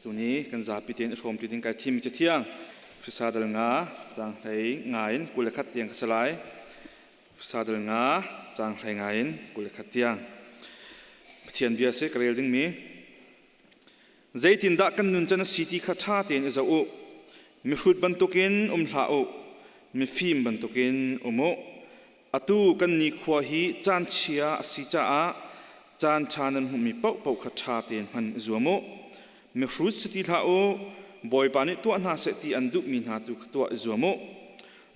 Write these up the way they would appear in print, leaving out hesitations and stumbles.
Tuni kan zapi tein i hrawm ti ding kai thim cathiang Fisa dal nga caang hlei nga in 21 tiang ka si lai. Fisa dal nga caang hlei nga in 21 tiang. Pathian bia si ka rel dingmi. Zeitindah kan nun can a si ti kha ṭha tein i zoh u. Mihrut bantukin um hlah u, mifim bantukin um u. Atu kan nikhua hi caan chia a si caah caan ṭha nan hmuhmi paohpaoh kha ṭha tein hman i zuam u. Mihrut si ti hlah u, Bawipa nih tuah hna seh ti an duhmi hna tu kha tuah i zuam u.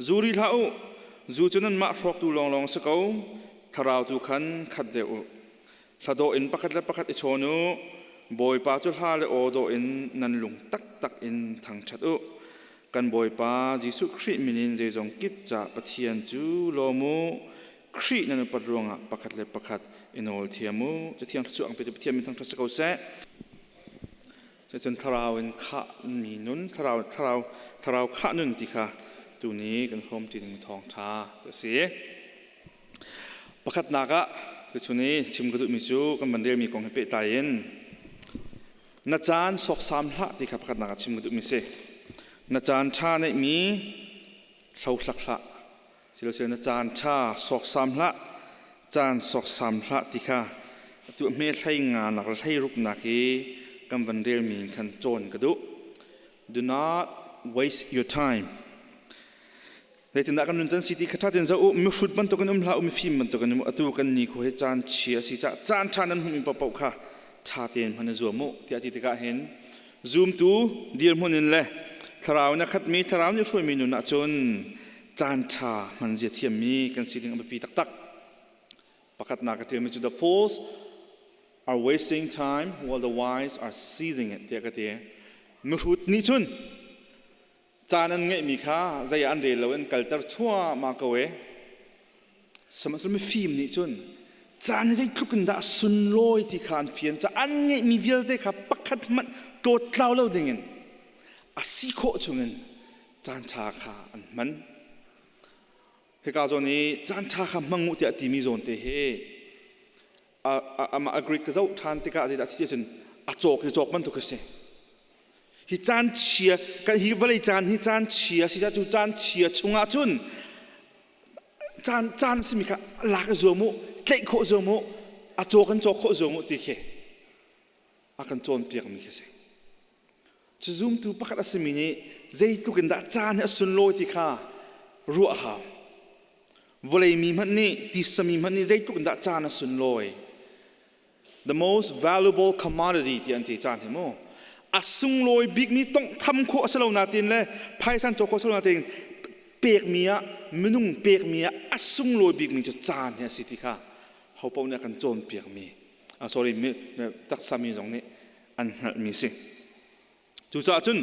Zu ri hlah u, zu cu nanmah hrawktu lawnglawng a si ko, thlarau tu khan khat deuh u. Hla dawh in pakhat le pakhat i chawn u. Bawipa cu hla le aw dawh in nan lung taktak in thangṭhat u. Kan Bawipa Jesuh Khrih min in zeizong kip ca Pathian cu lawm u. Khrih nan upat ruangah pakhat le pakhat i nawl thiam u. Cathiang thluachuah ang petu Pathian min thangṭhat si ko seh. Cucun thlarau in khah mi nun, thlarau thlarau thlarau khah nun ti kha tuni kan hrawm ti ding thawngṭha cu a si. Pakhatnak ah tuchun i chim ka duhmi cu kan van relmi kong he pehtlai in na caan sawksam hlah ti kha pakhatnak ah chim ka duhmi si. Na caan ṭha neihmi hlohlak hlah. Silosile na caan ṭha sawksam hlah, caan sawksam hlah ti kha atu hme hlei nga nak le hlei ruk nak i kan van relmi in khan cawn ka duh. Do not waste your time. Zeitindah kan nun can si ti kha ṭha tein zoh u. Mihrut bantukin um hlah u, mifim bantukin um u. Atu kan ni khu hi caan chia a si caah caan ṭha nan hmuhmi paohpaoh kha ṭha tein hman i zuam u tiah ti tikah hin zumtu dirhmun in le thlarau in a khatmi thlarau nih hruaimi nun ahcun caan ṭha hman zia thiammi kan si ding a biapi taktak. Pakhatnak ka ṭialmi cu the fools are wasting time while the wise are seizing it tiah ka ti. Mihrut nih cun Caan an ngeihmi kha zei ah an rel lo in kalter thluahmah ko e. Sihmanhsehlaw mifim nih cun caan hi zeitluk in dah a sunlawi ti kha an fian caah an ngeihmi vialte kha pakhat hmanh tlawttlau lo dingin a si khawh chungin caan ṭha kha an hman. Hika zawn i caan ṭha kha hmang u tiah timi zawn te hi amah a Greek ka zoh ṭhan tikah zeidah a si cun a cawk hi cawk bantuk a si. Hi caan chia kan hi vawlei caan hi caan chia si cu caan chia chungah cun caan caan simi kha lak i zuam u tlaih khawh zuam u a caw kan cawk khawh zuam u ti khi a kan cawnpiakmi khi si. Cu zumtu pakhat a simi nih zeitluk in dah caan hi a sunlawi ti kha ruah a hau. Vawlei mi hmanh nih tisa mi hmanh nih zeitluk in dah caan a sunlawi. The most valuable commodity ti an ti caan hi mu. A sunglawi bikmi tonghtham khawh a si lo natin le phaisan cawk khawh a si lo natin pekmi ah minung pekmi ah a sunglawi bikmi cu caan hi a si ti kha hopaoh nih a kan cawnpiakmi sorry taksa mi zong nih an hngalhmi si. Cucaah cun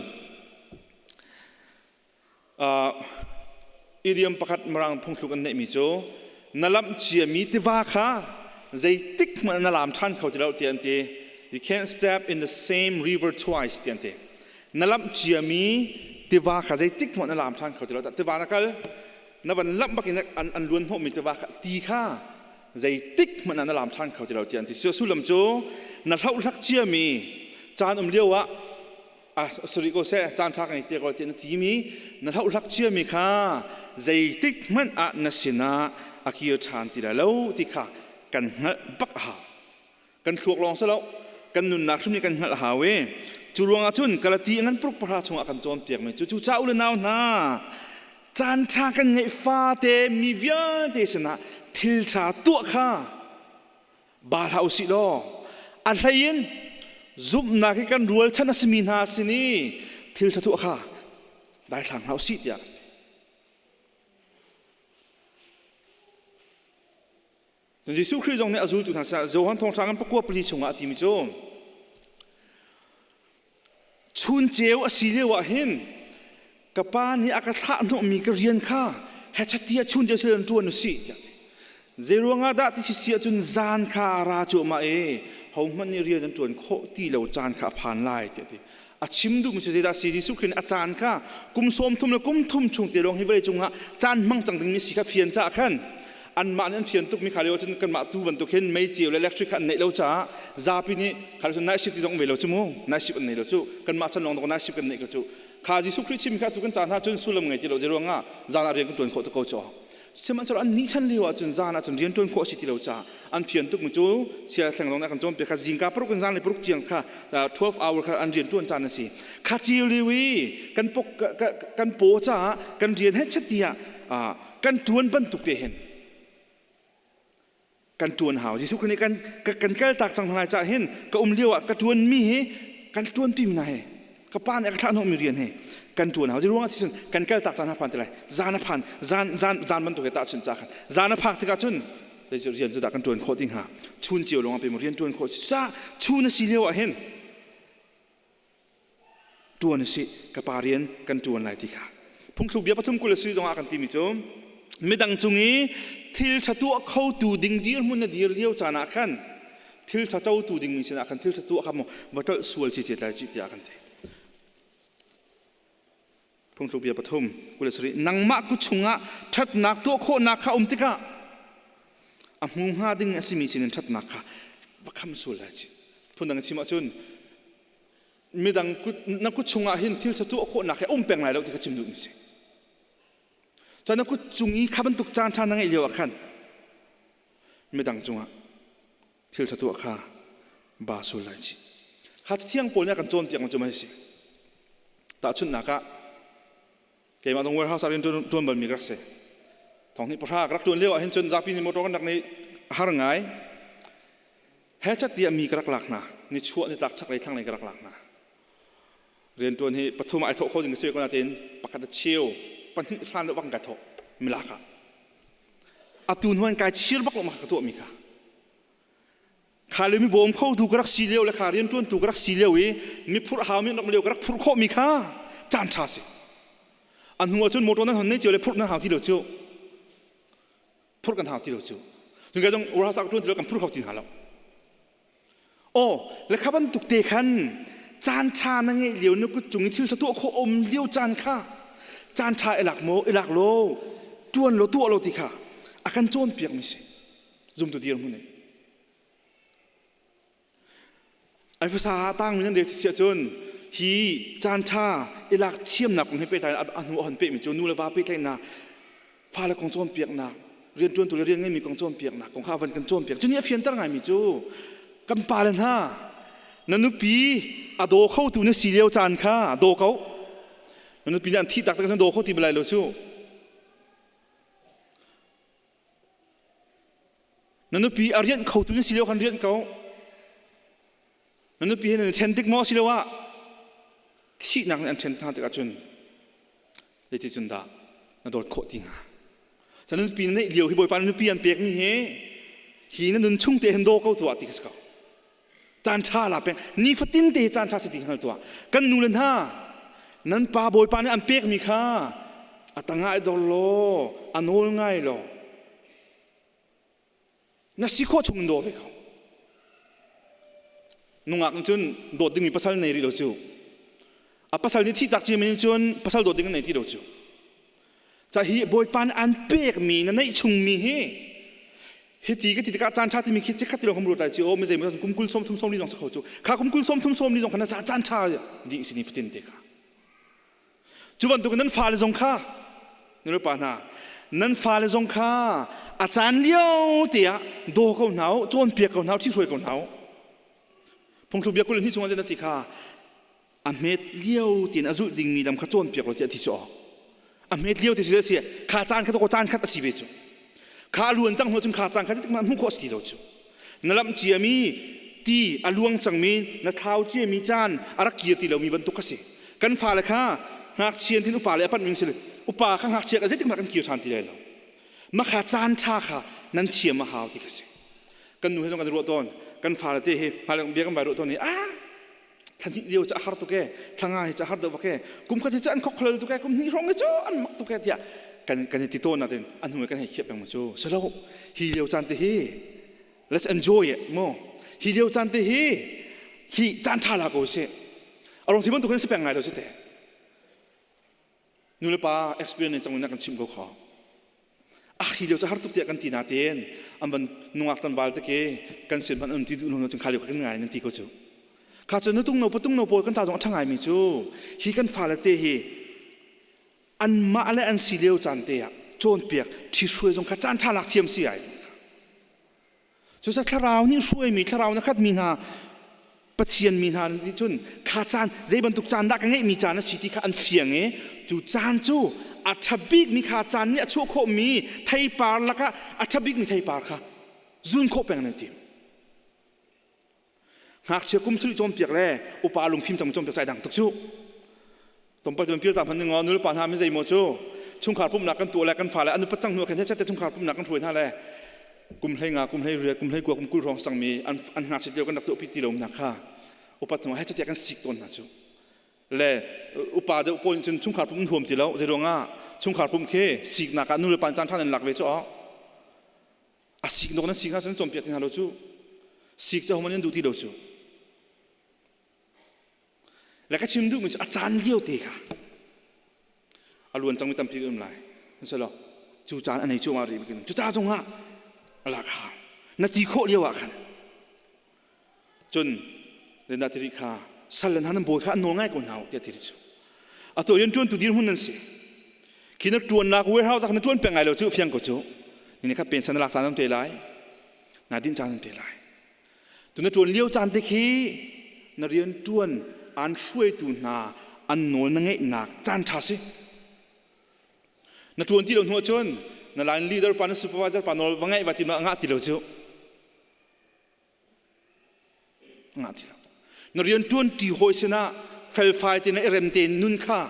idiom pakhat Mirang phungthluk an neihmi cu na lamh ciami tiva kha zeitik hmanh na lam ṭhan kho ti lo tiah an ti. You can't step in the same river twice tiah an ti. Na lamh ciami tiva kha zeitik hmanh na lam ṭhan kho ti lo. Tiva na kal na van lamh bak in an luan hnawhmi tiva kha ti kha zeitik hmanh ah na lam ṭhan kho ti lo tiah an ti. Sullam cu na hlohhlak ciami caan um lio ah ah sorry ko seh caan ṭha ka ngei te ko tiah na timi na hlohhlak ciami kha zeitik hmanh ah na sinah a kir ṭhan ti lai lo ti kha kan hngalh bak a hau. Kan thluak lawng si lo kan nunnak hrim nih kan hngalh a hau i cu ruangah cun Galati ngan paruk pahra chungah kan cawnpiakmi cu cu ca u le nau hna caan ṭha kan ngeih fate mi vialte sinah thil ṭha tuah kha ba hlah u sih law a hlei in zumhnak hi kan rualchan a simi hna sin i thil ṭha tuah kha daithlang hlah u sih tiah kan ti. Jesuh Khrih zong nih a zultu hna sinah Johan thawngṭha ngan pakua pali chungah a timi cu chun ceu a si lio ah hin ka pa nih a ka thlah hnawhmi ka rian kha hechatia chun ceu siloin ṭuan u sih tiah ti. Zeiruangah dah ti si ahcun zan kha a ra cuahmah i hohmanh nih rian an ṭuan khawh ti lo caan kha a phan lai tiah ti. A chim duhmi cu zeidah a si? Jesuh Khrih nih a caan kha kum sawm thum le kum thum chung te lawng hi vawlei cungah caan hmang cang dingmi si kha fian caah khan. Anmah nih an fian tukmi kha lio cun kanmah tu bantuk hin mei ceu le electric kha an neih lo caah zapi nih kha cun night shift ti zong ve lo cu mu. Night shift an nei lo cu. Kanmah chan lawng night shift kan neih ko cu. Kha Jesuh Khrih chim kha tu kan caan hna cun sullam ngei ti lo zeiruang ah zan ah rian kan tuan khawh tuk ko cu. Sihmanhsehlaw an nih chan lio ahcun zan ahcun rian ṭuan khawh a si ti lo caah an fian tukmi cu sia thleng lawng nih a kan cawnpiak kha zingka paruk in zanlei paruk tiang kha 12 hour kha an rian ṭuan caan a si. Kha ceu lio i kan pok kan paw caah kan rian he chat tiah kan ṭuan bantuk te hin kan ṭuan hau. Jesuh Khrih nih kan kan kaltak cang hna lai caah hin ka um lio ah ka ṭuan mi hi kan ṭuan pi mi hna hi ka pa nih a ka thlah hnawh mi rian hi kan ṭuan hau. Ruang ah cun kan kaltak caan a phan ti lai. Zan a phan zan zan zan bantuk he tahchun ca khan zan a phak tikah cun rian cu dah kan ṭuan khawh ti hnga. Chun cio lawng ah pe rian ṭuan khawh sa chun a si lio ah hin ṭuan a si ka pa rian kan ṭuan lai ti kha phungthluk bia pathum 20 a si zongah kan timi cu midang cung i thil ṭha tuah khotu ding dirhmun na dir lio caan ah khan thil ṭha cotu dingmi sinah khan thil ṭha tuah kha maw va ṭolh sual ci ce tlai ci tiah kan ti phungthluk bia pathum 27 nangmah ku chungah ṭhatnak tuah khawhnak kha um tikah a hmu hnga ding a simi sinin ṭhatnak kha va kham sual lai ci phundang chim ahcun midang kut na kut chungah hin thil ṭha tuah khawhnak he um peng lai lo ti kha chim duhmi si. Cun na kut cung i kha bantuk caan ṭha na ngeih lio ah khan midang cungah thil ṭha tuah kha ba sul lai chi. Kha thiang pawl nih a kan cawnpiak cu mai si. Tahchunhnak ah keimah zong warehouse ah rian ṭuan balmi ka rak si. Thong hnih pahra ka rak ṭuan lio ah hin cun zapi nih motor kan rak nih a har ngai. Hechat tiah mi ka rak lak hna. Nichuah nitlak chaklei thlanglei ka rak lak hna. Riantuan hi pathum ai thawh kho ding ka si ko nain pakhat a cheu pahnih hlan deuh bak kai thawh milak ah. Atu hnuan kai chir bak lo ma ka tuah mi kha. Kha le mi bawm kho tu ka rak si lio le kha riantuan tu ka rak si lio i mi phurh hau mi rak lio ka rak phurh khawh mi kha caan tha si. A hnu ah cun motor nan hon nei cio le phurh nan hau ti lo cu. Phurh kan hau ti lo cu. Cun kai dong warehouse ah ka tuan ti lo kan phur kho ti hna lo. Aw, le kha bantuk te khan caan ṭha na ngeih lio na kut cung i thil ṭha tuah khawh um lio caan kha caan ṭha i lak maw i lak law ṭuan law tuah law ti kha a kan cawnpiak mi si zumtu dirhmun in Alfasa tangmi nan rel si ahcun hi caan ṭha i lak thiamnak kong he pehtlai a hnu a hon pehmi cu nu le va pehtlaihnak fale kong cawnpiaknak rianṭuantu le rian ngeimi kong cawnpiaknak kong kha a van kan cawnpiak cu nih a fianter ngaimi cu kan pale hna na nupi a daw khotu na si lio caan kha daw ko na nupi nih an thih tak tak daw kho ti balai lo cu Na nupi a rianh khotu na si lio khan rianh ko. Na nupi he nan i ṭhen tik maw asiloah thihnak nih an ṭhen hna tikah cun zeiticun dah na dawt khawh ti hnga? Cun na nupi na neih lio hi Bawipa na nupi an pekmi hi hi na nun chung te hin daw ko tuah ti ka si ko. Caan ṭha la peng nifatin te hi caan ṭha si ti hngal tuah. Kan nu le hna nan pa Bawipa nih an pekmi kha a tangah i dor law a nawl ngai law na si khawh chung in daw ve ko. Nungak nih cun dawt dingmi pasal nei rih lo cu. A pasal nih thihtak ciami nih cun pasal dawt ding an nei ti lo cu. Ca hi Bawipa nih an pekmi na neih chungmi hi hiti ka ti tikah caan ṭha timi khi chikkhat ti lawng kan ruat lai ci aw mi zeimaw kum kul sawm thum sawm li zong si kho cu kha kum kul sawm thum sawm li zong kha na caan ṭha dih si ni fatin te kha Cu bantuk nan fale zong kha nulepa hna nan fale zong kha a caan lio te ah daw ko hna u cawnpiak ko hna u ṭhihruai ko hna u phungthluk bia 22 chungah na ti kha a hmet lio tiin a zulh dingmi lam kha cawnpiak law tiah a ti cu a hmet lio ti cu a si kha caan kha to caan khat a si ve cu kha a luan cang hnu cun kha caan kha zeitik hmanh hmuh khawh a si ti lo cu na lamh ciami ti a luang cangmi na thlau ciami caan a rak kir ti lomi bantuk kha si kan fale kha ngakchia tin upa le a panh ning si upa kha ngakchia ka zeitik hmanh kan kir ṭhan ti lai lo makha caan ṭha kha nan thiam a hau ti kha si kan nu he zong kan ruah tawn kan fale te hi hmailei bia kan vai ruah tawn i ah thla hnih lio cu a har tuk e thla nga hi cu a har deuh bak e kum khat hi cu an khokhlol tuk e kum hnih hrawng hi cu an mak tuk e tiah kan kan i ti tawn natin a hnu kan hei khiah peng cu silo hi lio caan te hi let's enjoy it mo hi lio caan te hi hi caan ṭha la ko si a rong si bantuk hin si peng ngai lo si te nu le pa experience cang in kan chim ko kho. Ah hi lio cu har tuk tiah kan ti na tein an van nungak tan val te ke kan sin hmanh um ti duh lo cun kha lio kan ngai nan ti ko cu. Kha cu nutung no patung no pawl kan ta zong a ṭha ngai mi cu hi kan fale te hi anmah le an si lio caan te ah cawnpiak ṭhihruai zong kha caan ṭha lak thiam si ai. Cucaah thlarau nih hruaimi thlarau na khatmi hna Pathian mi hna nih cun kha caan zei bantuk caan dah ka ngeihmi caan a si ti kha an fiang i cu caan cu a ṭha bikmi kha caan nih a chuah khawhmi theipar lakah a ṭha bikmi theipar kha zun khawh peng nan tim. Ngakchia kum sarih cawnpiak le upa lungfim cang cawnpiak cai dang tuk cu. Tompal cun pial ta hman ning nul pa hna mi zei maw cu chungkhar pumhnak kan tuah le kan fale an upat cang hnu khan chat chungkhar pumhnak kan hruai hna le kum hlei nga kum hlei riat kum hlei kua kum kul hrawng sang mi an an ngakchia lio kan rak tuah pi ti lo na kha upat hnu he chatia kan sik tawn hna cu le upa deuh pawl cun chungkhar pum huam ti lo zei ruangah chungkhar pum khi siknak ah nu le pa caan ṭha nan lak ve cu a sik nok nan sik hna cun cawnpiak ti hna lo cu sik cu homan nan duh ti lo cu Le ka chim duhmi cu a caan lio te kha a luan cangmi tampi um lai. Selaw cu caan a nei cuahmah rih bikin cu ca zongah a lak hau. Na ti khawh lio ah khan cun Linda tiri kha sal le hna nan bawi kha an nawl ngai ko hna tiah tiri cu. Atu rian ṭuantu dirhmun nan si. Khi na ṭuannak warehouse ah na ṭuan peng ngai lo cu fiang ko cu. Ni kha pension na lak caan am te lai. Na din caan am te lai. Tu na ṭuan lio caan te khi na rian ṭuan aan hruaitu hna an nawl na ngeihnak caan ṭha si. Na ṭuan ti lo hnu ahcun na line leader pa na supervisor pa nawl va ngaih va ti ma ngah ti lo cu. Ngah ti lo. Na rian ṭuan ṭi hawi sinah felfai te na i rem tein nun kha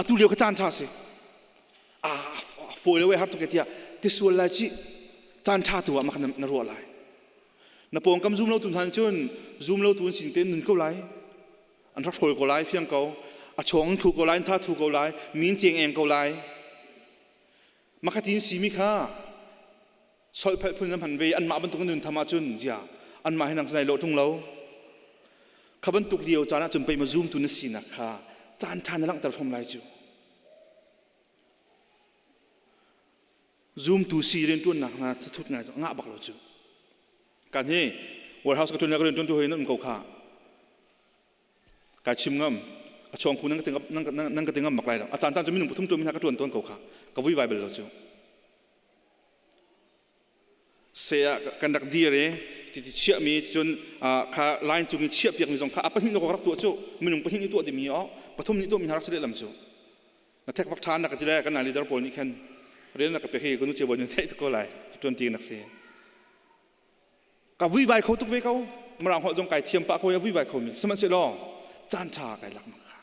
atu lio kha caan ṭha si. A fawi lo har tuk e tiah ti sual lai ci caan ṭha tu ah mah na ruah lai. Na pawngkam zum lo tu hna cun zum lo tu an sin tein nun ko lai. An rak hrawl ko lai fiang ko. A chawng thu ko lai, an tha thu ko lai, min cheng eng ko lai. Makhatin simi kha solphelh phun an hman ve anmah bantuk nun tham ahcun zia anmah he nang nai lo tung lo. Kha bantuk lio caan ahcun pei ma zum tu na sinak kha caan ṭha na langhter fom lai cu. Zumtu si rianṭuannak hna thut ngai ngah bak lo cu. Kan hi warehouse ka ṭuan ka rianṭuan tu hoi nan um ko kha. Kai chim ngam a chawng khu nan ka nan ka ti ngam bak lai lo. A caan caan cu minung pathum ṭuan mi hna ka ṭuan tawn ko kha. Ka vui vai bal lo cu. Se ah kan rak dir i ti ti chiah mi cun kha line cung i chiah piak mi zong kha a pahnih na rak tuah cu minung pahnih nih tuah dimi o pathum nih tuah mi hna rak si lehlam cu. Na thek vak ṭhan na ka ti le kan leader pawl nih khan rian na ka pek hi ka nu cia bawi theih ko lai ṭuan ti nak si ka vuivai kho tuk ve ko mirang holh zong kai thiam pah ko i a vuivai kho mi sihmanhsehlaw caan ṭha kai lak mak kha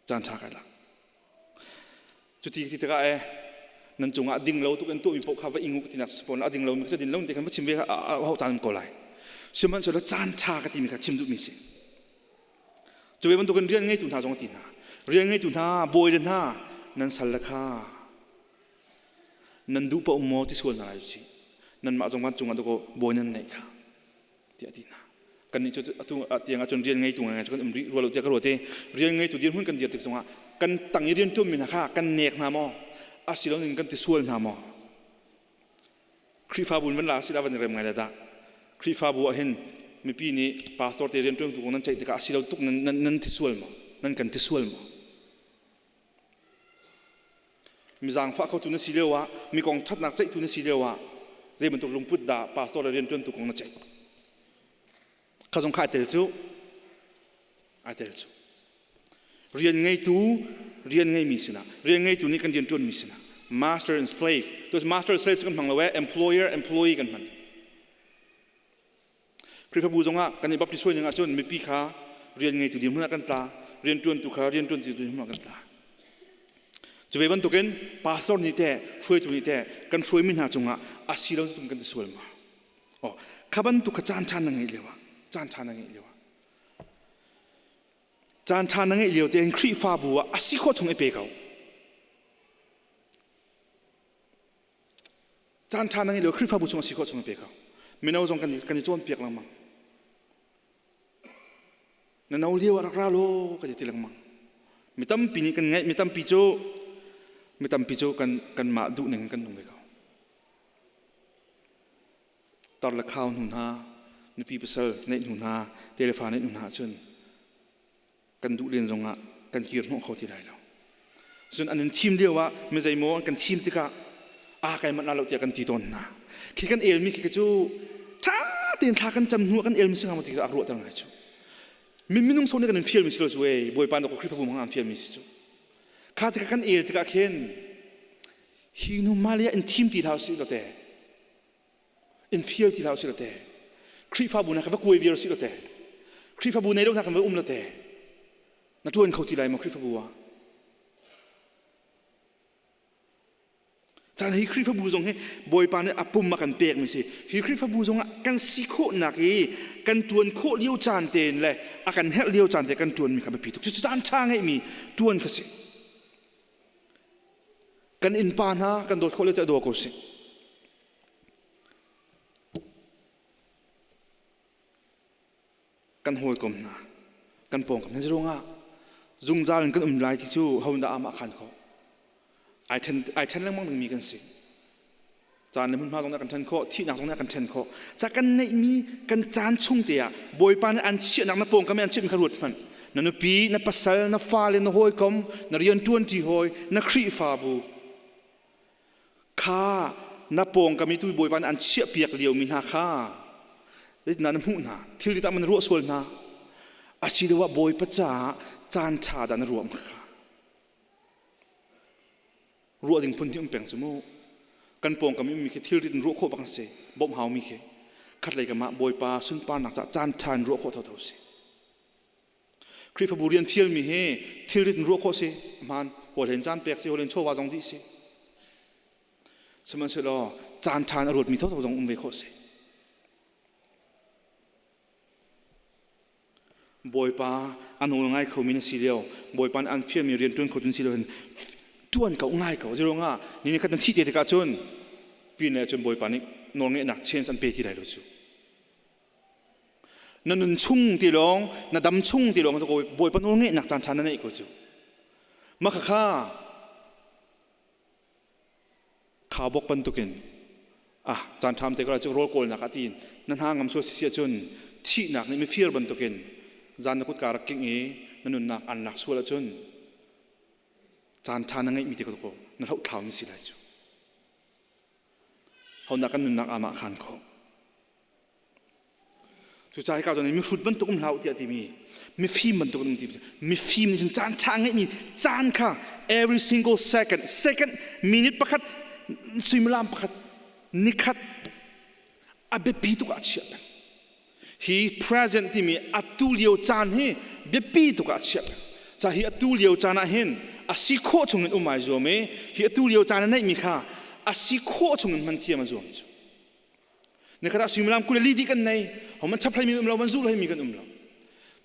caan ṭha kai lak cuti ti tikah e nan cungah ding lo tuk in tuahmi paoh kha va ingu ti nak phone a ding lo mi kha din lo ti khan va chim ve a hau caan ko lai sihmanhsehlaw caan ṭha ka timi kha chim duhmi si Cu ve bantukin rian ngeitu hna zong a ti hna. Rian ngeitu hna, bawi le hna, nan sal le kha nan duh paoh maw ti sual hna lai usih. Nanmah zong vancung ah dakaw bawi nan neih kha tiah a ti hna. Kannih cu atu tiang ahcun rian ngeitu ngai cu kan um rih rua lo tiah ka ruat i rian ngeitu dirhmun kan dir tik zongah kan tang i rian ṭuanmi hna kha kan nek hna maw asiloin kan ti sual hna maw Khrihfabu in van la sila van i rem ngai le dah. Khrihfabu ah hin mipi nih pastor te rianṭuantu kong nan ceih tikah a si lo tuk nan, nan, nan thi sual maw? Nan kan ti sual maw? Mi zaangfah khotu na si lio ah, mi kong ṭhatnak ceihtu na si lio ah, zei bantuk lungput dah pastor le rianṭuantu kong na ceih? Kha zong kha ai tel cu. Ai tel cu. Rian ngeitu rian ngeimi sinah, rian ngeitu nih kan rian ṭuanmi sinah, master and slave. To master and slave cu kan hmang lo eh, employer employee kan hman. Khrihfabu zongah kan i baptist ning ahcun mipi kha rian ngeitu dirhmun ah kan tla, rian ṭuantu kha rian ṭuantu dirhmun ah kan tla. Cu ve bantukin pastor nih teh, hruaitu nih teh kan hruaimi hna cungah a si lo tum kan ti sual ma? Oh, kha bantuk kha caan ṭha na ngeih lio ah, caan ṭha na ngeih lio ah Caan ṭha na ngeih lio tein Khrihfabu ah a si khawh chung i pe ko. Caan ṭha na ngeih lio Khrihfabu chung a si khawh chung i pe ko. Mino zong kan, kan i cawnpiak lengmang. Na no lio ah rak ra law kan i ti lengmang. Mi tampi nih kan ngaih, mi tampi cu Mi tampi cu kan kanmah duhning kan nung ve ko. Tar le khau hnu hna, nupi pasal neih hnu hna, telefa neih hnu hna ahcun kan duh len zongah kan kir hnawh kho ti lai lo. Cun an in thim lio ah mi zeimaw an kan thim tikah a kai manh lo tiah kan ti tawn hna. Khi kan elmi khi cu ṭha tein thla kan cam hnu ah kan elmi si hnga maw ti cu a ruahter ngai cu. Min minung so nih kan in fialmi si lo cu ei Bawipa na Khrihfabu hmang an fialmi si cu. Kha tikah kan el tikah khin hi nu Malia in thim ti hlah usih law te in fial ti hlah usih law te Khrihfabu na ka va kuai viar usih law te Khrihfabu nei lo na kan va um law te na ṭuan kho ti lai maw Khrihfabu ah Caan hi Khrihfabu zong hi Bawipa nih a pum a kan pekmi si. Hi Khrihfabu zong ah kan si khawhnak i kan ṭuan khawh lio caan tein le a kan herh lio caan te kan ṭuanmi kha biapi tuk. Cucu caan ṭha ngeihmi ṭuan kha si. Kan innpa hna kan dawt khawh lio te a daw ko si. Kan hawikom hna kan pawngkam hna ruangah zungzal in kan um lai ti cu ho dah amah khan khawh ai then ai then lengmang dingmi kan si caan le hmunhma zong nih kan then khawh thihnak zong nih kan then khawh ca kan neihmi kan caan chung te ah bawipa nih an chiahnak na pawngkam i an chiahmi kha ruat hmanh na nupi na pasal na fale na hawikom na rianṭuanṭi hawi na khrihfabu Kha na pawngkam i tu Bawipa nih an chiahpiak liomi hna kha zeitindah na hmuh hna? Thil ti tah man ruah sual hna? Asiloah Bawipa caah caan ṭha dah na ruah kha? Ruah ding phun hi um peng cu mu. Kan pawngkam i ummi khi thilrit in ruah khawh bak an si. Bawmh haumi khi. Khatlei kam ah Bawipa sunparnak caah caan ṭha in ruah khawh thotho si. Khrihfabu rian thialmi hi thilrit in ruah khawh si hmaan hawlhen caan pek si hawlhen chawva zong dih si sihmanhsehlaw caan ṭha in a ruatmi thotho zong um ve khawh si Bawipa a nawl ngai khomi na si lio Bawipa nih an fialmi rian ṭuan kho tu na si lio hin ṭuan ko ngai ko zeiruangah ni ni khat na thih te tikah cun pin le cun Bawipa nih nawlngeihnak chance an pe ti lai lo cu Na nun chung ti lawng, na dam chung ti lawng Bawipa nawl ngeihnak caan ṭha na neih ko cu. Mah khakha khaubawk bantukin ah caan ṭham te ko cu rawl kawlnak ah tiin na hna ngam sual si si ahcun thihnak nih mifir bantukin zan na kutka rak kingh i na nunnak an lak sual ahcun caan ṭha na ngeihmi te ko na hlohthlaumi si lai cu. Hodah kan nunnak amah khan khawh. Cucaah hika zawn i mihrut bantuk um hlah u tiah timi mifim bantuk um ti mifim nih cun caan ṭha ngeihmi caan kha every single second second minute pakhat suimilam pakhat nikhat a biapi tuk ah a chiah peng hi present timi atu lio caan hi biapi tuk ah a chiah peng ca hi atu lio caan ah hin a si khawh chung in um ai zuam i hi atu lio caan a neihmi kha a si khawh chung in hman thiam a zuam cu Nikhat ah suimilam 22 dih kan nei. Homan chap hlei mi um lo, man zuh hlei mi kan um lo.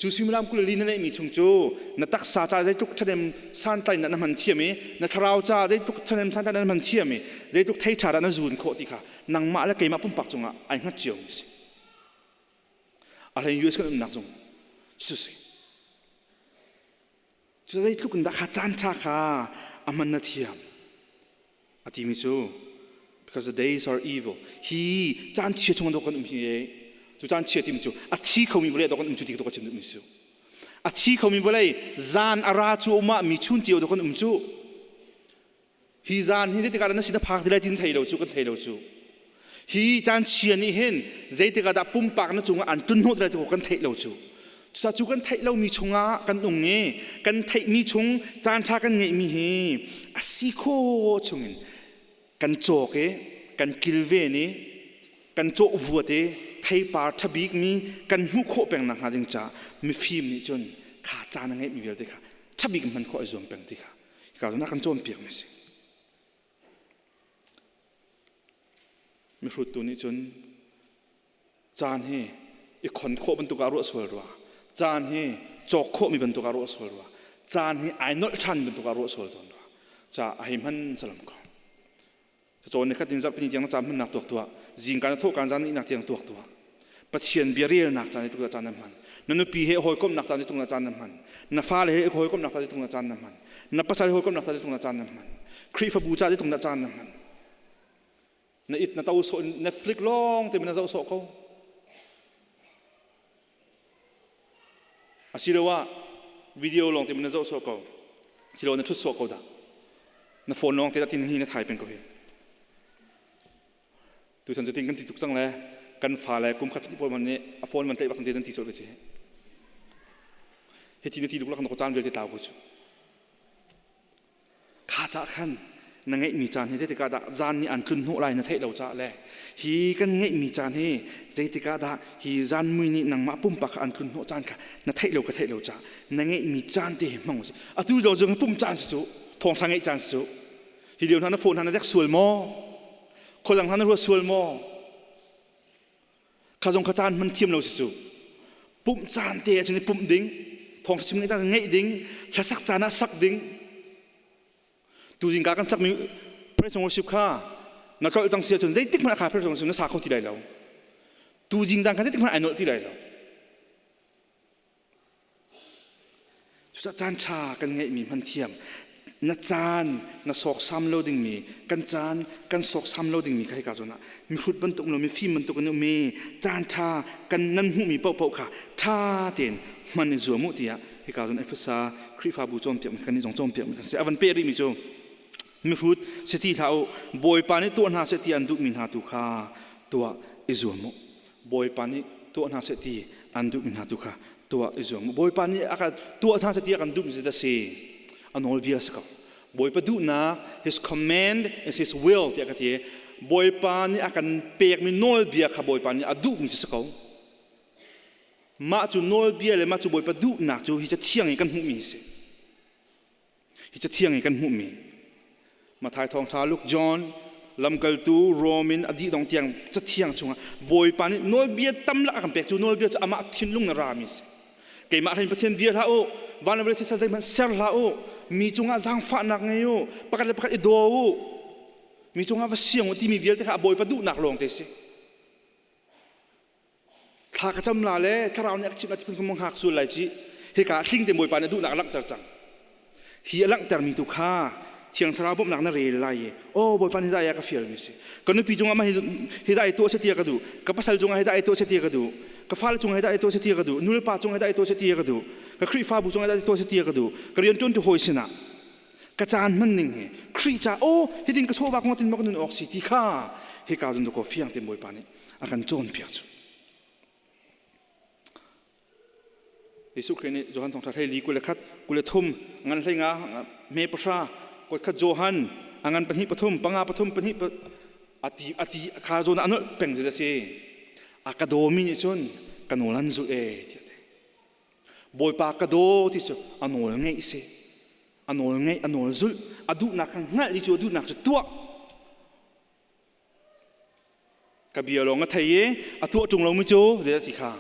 Cu suimilam 22 na neihmi chung cu na taksa ca zeitluk ṭhahnem santlai na hman thiam i na thlarau ca zeitluk ṭhahnem santlai na hman thiam i zeitluk thei ṭha dah na zun khawh ti kha nangmah le keimah pumpak cungah ai hngat cio mi si. A hlei US kan umnak zong cu si. Cu zeitluk in dah kha caan ṭha kha a hman na thiam a timi cu because the days are evil hi caan chia chung dawh kan um hi e cu caan chia timi cu a thi khomi vawlei dawh kan um cu ti ka chim duhmi cu a thi khomi vawlei zan a ra cu umah mi chun cio dawh kan um cu Hi zan hi zeitikah dah na sin a phak ti lai ti thei lo cu kan thei lo cu. Hi caan chia nih hin zeitikah dah pumpak na cungah an tlun hnawh ti lai ti kan theih lo cu. Cucaah cu kan theih lomi chungah kan ung i kan theihmi chung caan ṭha kan ngeihmi hi a si khawh chungin kan cawk i kan kilven i kan cawh vuat i theipar ṭha bikmi kan hmuh khawh peng nakhnga ding caah mifim nih cun kha caan a ngeihmi vialte kha ṭha bik in hman khawh ai zuam peng ti kha Hika zawn ah kan cawnpiakmi a si. Mihruttu nih cun caan hi i khon khawh bantuk ah ruah sual rua. Caan hi cawk khawhmi bantuk ah ruah sual rua. Caan hi ai nolh ṭhan bantuk ah ruah sual tawn rua. Ca a hei hman salam ko. Cawn ni khat in zarhpini tiang na caan hmannak tuak tuah. Zingka na thawhkan zan ihnak tiang tuak tuah. Pathian bia relnak caan i tuk caan na hman. Na nupi he hawikomhnak caan zeitluk caan na hman. Na fale he hawikomhnak caan zeitluk caan na hman. Na pasal he hawikomhnak caan zeitluk caan na hman. Khrihfabu ca zeitluk caan na hman. Na it na to sawh Netflix lawng te na zoh sawh ko. Asiloah video lawng te na zoh sawh ko. Silo na ṭhut sawh ko dah. Na phone lawng te dah tin hi na thai peng ko hi. Tuchan cu tin kan ti tuk cang le kan fale kum khat pawl man nih a phone man tlaih bak te nan ti colh ve ci. Hi ti na ti duk la kan caan vialte tlau ko cu. Kha ca khan na ngeihmi caan hi zeitikah dah zan nih an tlun hnawh lai na theih lo caah le hi kan ngeihmi caan hi zeitikah dah hi zan mui nih nangmah pumpak kha an tlun hnawh caan kha na theih lo ka theih lo caah na ngeihmi caan te hi hmang usih. Atu lo zong pum caan si cu thawngtha ngeih caan si cu hi lio hna na phone hna na dek sual maw? Khuadang hna na ruat sual maw? Kha zong kha caan hman thiam lo si cu. Pumh caan te ahcun i pumh ding, thawng chim ngeih caan ngeih ding, hlasak caan ah sak ding. Tuzing ka kan sakmi praise and worship kha na tlolh cang si ahcun zeitik hmanh kha praise and worship na sa kho ti lai lo. Tuzing zan kha zeitik hmanh ai nolh ti lai lo. Cucaah caan ṭha kan ngeihmi hman thiam. Na caan na sawksam lo dingmi, kan caan kan sawksam lo dingmi kha hika zawn ah mihrut bantuk lo mifim bantuk in um i caan ṭha kan nan hmuhmi paohpaoh kha ṭha tein hman i zuam u tiah hika zawn Efesa Khrihfabu cawnpiakmi kan nih zong cawnpiakmi kan si. A van peh rihmi cu mihrut si ti hlah u, Bawipa nih tuah hna seh ti an duhmi hna tu kha tuah i zuam u. Bawipa nih tuah hna seh ti an duhmi hna tu kha tuah i zuam. Bawipa nih a kan tuah hna seh ti a kan duhmi cu si a nawlbia si ko. Bawipa duhnak his command is his will tiah ka ti. Bawipa nih a kan pekmi nawlbia kha Bawipa nih a duhmi cu si ko. Mah cu nawlbia le mah cu Bawipa duhnak cu hi cathiang i kan hmuhmi si. Hi cathiang i kan hmuhmi Matthai thawngṭha Luke John lamkaltu Rom in a dih dong tiang cathiang chungah Bawipa nih nawlbia tam lak a kan pek cu nawlbia cu amah thinlung na rami a si. Keimah hlein Pathian bia hlah u, van le vawlei sisal zeihmanh ser hlah u, mi cungah zaangfahnak ngei u, pakhat le pakhat i daw u, mi cungah va siang u timi vialte kha a Bawipa duhnak lawng te a si. Thla ka cam la le thlarau nih a ka chimh la ti phun kha hngak sul lai ci. Hika hling te Bawipa nih duhnak a langhter cang. Hi a langhtermi tu kha Thiang Thlarau bawmhnak na rel lai i oh Bawipa nih hi ka fialmi si. Ka nupi cungah mah hi dah i tuah seh ti ka duh. Ka pasal cungah hi dah i tuah seh ti ka duh. Ka fale cungah hi dah i tuah seh ti ka duh. Nulepa cungah hi dah i tuah seh ti ka duh. Ka Khrihfabu cungah hi dah i tuah seh ti ka duh. Ka rianṭuantu hawi sinah ka caan hman ning hi Khrih ca oh hitin ka chawva kong tin maw ka nun awk si ti kha hika zun ko fiang te Bawipa nih a kan cawnpiak cu. Jesuh Khrih nih Johan thawngṭha hlei li 21 23 ngan hlei nga me pahra kut khat Johan a ngan pahnih pathum panga pathum pahnih ati ati kha zawn ah a nolh peng cu si a ka dawmi nih cun ka nawl an zulh e tiah ti Bawipa ka daw ti cu a nawl ngeih si a nawl ngeih a nawl zulh a duhnak kha hngalh i cu a duhnak cu tuah Ka bia lawng a thei i a tuah ṭung lomi cu zeidah ti kha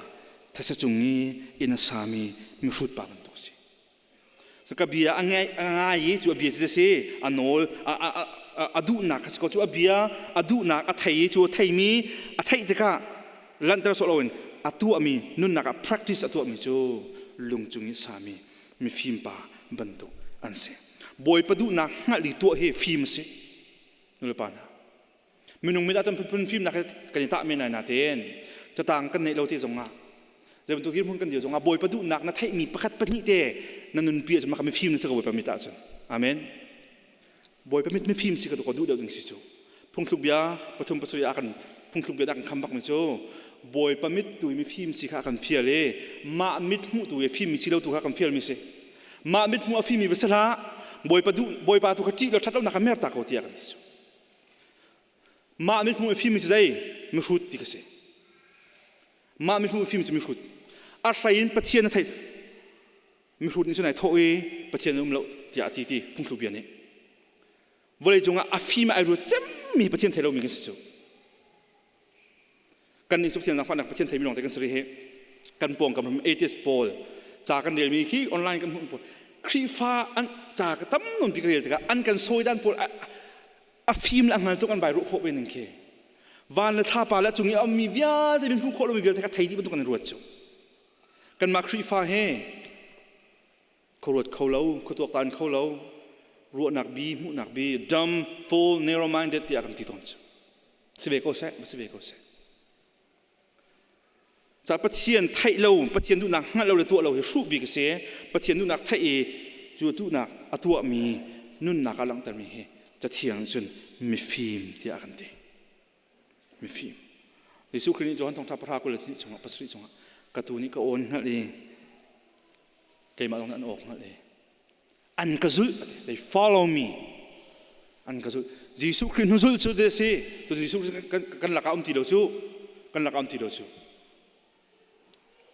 thasa cung i inn a sami mihrut pa bantuk a si. So ka bia a ngai a ngai i cu a bia cu a si a nawl a, a, a, a duhnak kha si ko cu a bia a duhnak a thei i cu a theimi a theih tikah lanhter sawh loin a tuahmi nunnak ah practice a tuahmi cu lungcung i sami mifim pa bantuk an si. Bawipa duhnak hngalh i tuah hi fim a si. Nulepa hna minung mit ah cun phunphun fimnak he kan i tah men lai natein catang kan neih lo te zongah zei bantuk dirhmun kan dir zongah Bawipa duhnak na theihmi pakhat pahnih te na nunpi ahcun maka mifim na si ko Bawipa mit ahcun amen Bawipa mit mifim si ka duh deuh ding si cu phungthluk bia pathum pasarih ah kan phungthluk bia dah kan kham bak mi cu Bawipa mit tu i mifim si kha kan fial i mah mit hmuh tu i fimmi si lo tu kha kan fial mi si mah mit hmuh a fimi va si hlah Bawipa duh Bawipa tu kha ṭih lo ṭhat lonak kha mer ta ko tiah kan ti cu mah mit hmuh a fimi cu zei mihrut ti ka si mah mit hmuh a fimi cu mihrut a hlei in Pathian a theih mihrut nih cun ai thawh i Pathian a um lo tiah a ti ti phungthluk bia nih vawlei cungah a fim ai ruat cemmi Pathian thei lomi kan si cu Kan nih cu Pathian zaangfahnak Pathian theimi lawngte kan si rih hi. Kan pawngkam ram atheist pawl ca kan relmi khi online kan hmuh pawl Khrihfa an ca ka tam nawn pi ka rel tikah an kan sawi dan pawl a fim le a hngal tuk an vai ruah khawh ve ning khi van le thlapa le a cung i a ummi vialte min hmuh khawh lomi vialte kha thei dih bantuk an ruat cu. Kanmah Khrihfa he khuaruat kho lo, khuatuaktan kho lo, ruahnak bi, hmuhnak bi, dumb, fool, narrow minded tiah kan ti tawn cu. Si ve ko seh, si ve ko seh. Ca Pathian theih lo, Pathian duhnak hngalh lo le tuah lo hi hruh bik a si. Pathian duhnak theih i cu duhnak a tuahmi nunnak a langhtermi hi Cathiang cun mifim tiah a kan ti. Mifim. Jesuh Khrih nih Johan thawngṭha pahra 22 chungah pasarih chungah ka tu nih ka awn hngalh i keimah zong nih an awk hngalh i an ka zulh they follow me an ka zulh Jesuh Khrih hnu zulh cu zei si tu Jesuh Khrih kan lakah um ti lo cu kan lakah um ti lo cu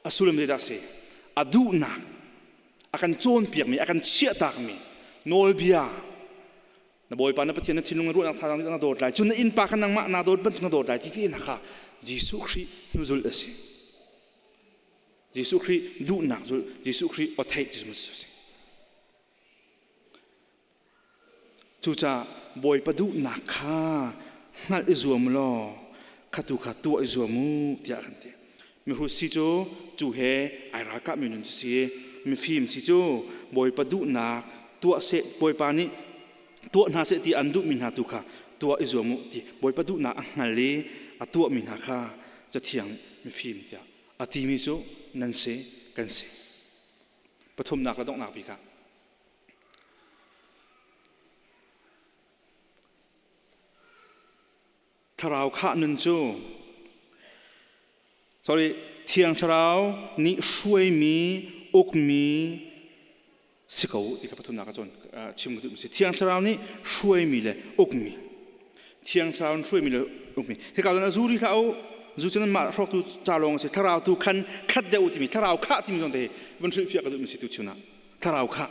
a sullam zeidah si a duhnak a kan cawnpiakmi a kan chiahtakmi nawlbia na Bawipa na Pathian na thinlung na ruahnak thazaang na dawt lai cun na innpa kha nangmah naa dawt bantuk na dawt lai ti ti na kha Jesuh Khrih hnuzulh a si Jesuh Khrih duhnak zulh, Jesuh Khrih aw theih ti cu si. Cucaah Bawipa duhnak kha hngalh i zuam law khatu kha tuah i zuam u tiah kan ti. Mihrut si cu cu he ai ralkahmi nun cu si. Mifim si cu Bawipa duhnak tuah seh Bawipa nih tuah hna seh ti an duhmi hna tu kha tuah i zuam u ti Bawipa duhnak a hngal i a tuahmi hna kha Cathiang mifim tiah a timi cu nan si kan si. Pathumnak le donghnak bik ah thlarau khah nun cu sorry thiang thlarau nih hruaimi ukmi si ko ti kha pathumnak ah cun chim ka duhmi si. Thiang Thlarau nih hruaimi le ukmi. Thiang Thlarau nih hruaimi le ukmi. Hika cun a zu ri hlah u. Zu cu nanmah hrawktu ca lawng a si. Thlarau tu khan khat deuh u timi thlarau khah timi zong te hi vun hrilhfiah ka duhmi si tuchun ah. Thlarau khah.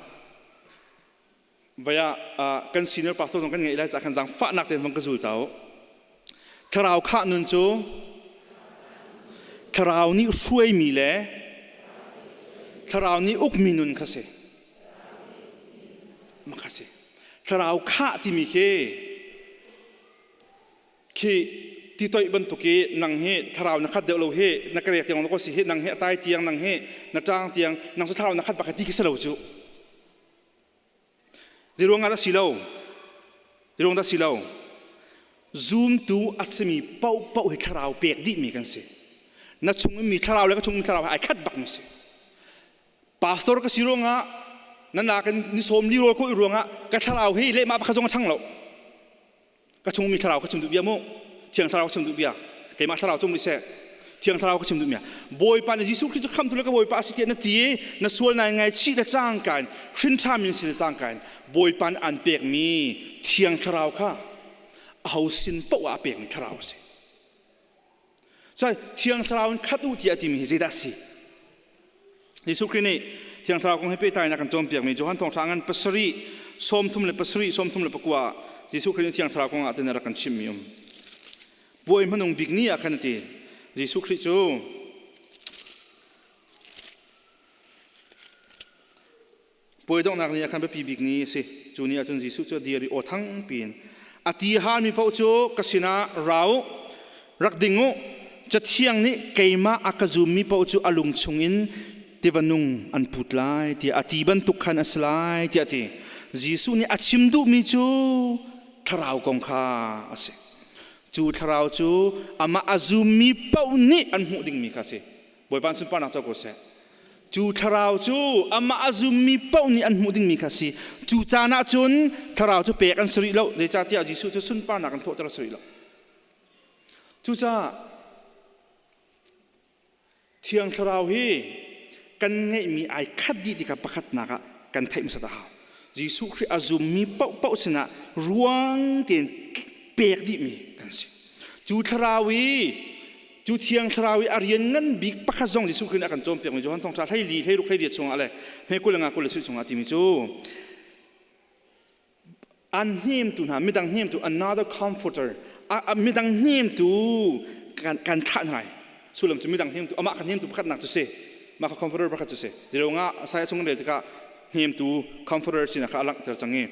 Vaya kan senior pastor zong kan ngeih lai caah khan zaangfahnak tein vang ka zul ta u. Thlarau khah nun cu Thlarau nih hruaimi le Thlarau nih ukmi nun kha si. Ma kha si. Thlarau khah timi khi khi ti toih bantuk i nang hi thlarau na khat deuh lo hi na ka rek tiang ko si hi nang hi a tai tiang nang hi na ṭang tiang nang cu thlarau na khat bak ti khi si lo cu. Zeiruang ah dah si lo? Zeiruang dah si lo? Zumtu a simi paohpaoh hi thlarau pek dihmi kan si. Na chung mi thlarau le ka chung mi thlarau hi ai khat bakmi si. Pastor ka si ruangah na nakin ni sawm li rawl ko i ruangah ka thlarau hi lehmah pakhat zong a ṭhang lo. Ka chung mi thlarau ka chim duh bia mu. Thiang thlarau ka chim duh bia. Keimah thlarau cung seh. Thiang thlarau ka chim duh bia. Bawipa nih Jesuh Khrist cu khamtu le ka Bawipa a si tiah na ti i na sual nai ngaichih le cangka in hrin ṭhami in si le cangka in Bawipa nih an pekmi thiang thlarau kha aho sin paoh ah a pekmi thlarau a si. So Thiang Thlarau in khat u tiah a timi hi zeidah a si? Jesuh Khrih nih Thiang Thlarau kong he pehtlai in a kan cawnpiakmi Johan Thawngṭha ngan pasarih 37 39 Jesuh Khrih nih Thiang Thlarau kong ah tin a rak kan chimmi um. Puai hmanung bik ni ah khan a ti. Jesuh Khrih cu Puai donghnak ni ah khan biapi bik ni a si. Cu ni ah cun Jesuh cu a dir i aw thangpi in a ti halmi paoh cu ka sinah ra u, rak ding u. Cathiang nih keimah a ka zummi paoh cu a lung chungin tiva nung an put lai tiah a ti bantuk khan a si lai tiah a ti. Jesuh nih a chim duhmi cu thlarau kong kha a si. Cu thlarau cu amah a zummi paoh nih an hmuh dingmi kha a si. Bawipa sunparnak co ko seh. Cu thlarau cu amah a zummi paoh nih an hmuh dingmi kha a si. Cu caan ah cun thlarau cu pek an si rih lo. Zeicahtiah Jesuh cu sunparnak in thawhter a si rih lo. Cucaah Thiang Thlarau hi kan ngeihmi ai khat dih tikah pakhatnak ah kan theih hmasat a hau. Jesuh Khrih a zummi paohpaoh sinah ruang tein pek dihmi kan si. Cu thlarau i Cu Thiang Thlarau i a rian ngan bik pakhat zong Jesuh Khrih nih a kan cawnpiakmi Johan Thawngṭha 14, 16, 18 chungah le hme 20 le nga 27 chungah timi cu an hnemtu hna midang hnemtu another comforter midang hnemtu kan kan thlah hna lai sullam cu midang hnemtu amah kan hnemtu pakhatnak cu si mah kha comforter pakhat cu si nga saya chung rel tikah hnemtu comforter sinak kha a langhter cang i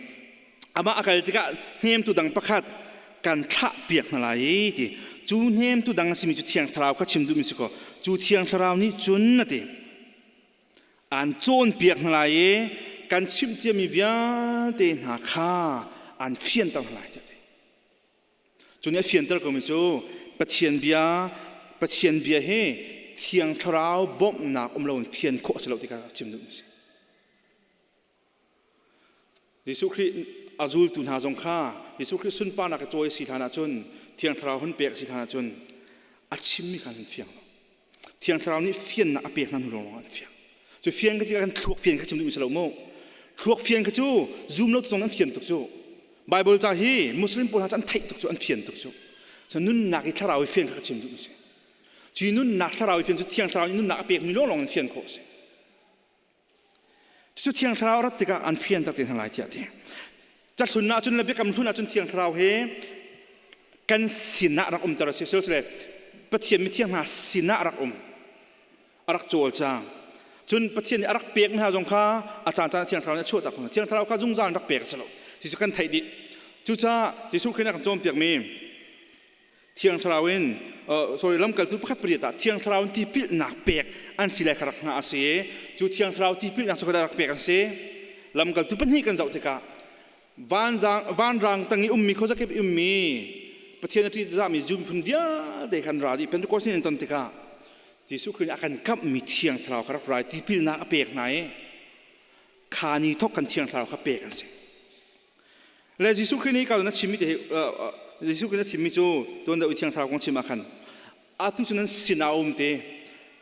Amah a kal tikah hnemtu dang pakhat kan thlah piak hna lai i ti. Cu hnemtu dang a simi cu Thiang Thlarau kha chim duhmi si kaw, cu Thiang Thlarau nih cun a ti. Aan cawnpiak hna lai i kan chimh ciami vialte hna kha aan fianter hna lai tiah a ti. Cu nih a fianter komi cu Pathian bia Pathian bia hi Thiang Thlarau bawmhnak um loin fian khawh a si lo ti kha chim duhmi a si. Jesuh Khrih a zultu hna zong kha Jesuh Khrih sunparnak a cawi a si hlan ahcun Thiang Thlarau hun pek a si hlan ahcun a chimmi kha an fiang lo. Thiang Thlarau nih fiannak a pek hna hnu lawng an fiang. Cu fian ka ti kan thluak fian kha chim duhmi si lo mu. Thluak fian kha cu zum lo zong an fian tuk cu. Bible ca hi Muslim pawl hna cu an theih tuk cu an fian tuk cu. So nunnak i thlarau i fian kha ka chim duhmi si. Cu nunnak thlarau i fian cu Thiang Thlarau nih nunnak a pekmi lawnglawng in fian khawh a si. Cucu Thiang Thlarau rat tikah an fianter te hna lai tiah a ti. Cahlun ahcun le biakam hlun ahcun Thiang Thlarau hi kan sinah rak umter a si. Sile Pathian mithiang hna sinah rak um. A rak cawlcang. Cun Pathian nih a rak pek hna zong kha a caan caan Thiang Thlarau nih a chuahtak hna. Thiang Thlarau kha zungzal in rak pek a si lo. Ti cu kan theih dih. Cucaah Jesuh Khrih nih a kan cawnpiakmi Thiang Thlarau in sorry lamkaltu pakhat pariat ah Thiang Thlarau in tipilnak pek an si lai kha rak hngah a si i cu Thiang Thlarau tipilnak cu rak pek an si. Lamkaltu pahnih kan zoh tikah vanzang vanrang tang i ummi khuazakip i ummi Pathian a ṭihzahmi Jew miphun vialte khan ra dih Pentecost ni an ton tikah Jesuh Khrih nih a kan kamhmi Thiang Thlarau kha rak ra i tipilnak a pek hna i kha ni thawk kan Thiang Thlarau kha pek an si. Le Jesuh Khrih nih ka na chimmi te hi Jesuh Khrih na chimmi cu tuan deuh i Thiang Thlarau kong chim ah khan atu cu nan sinah a um te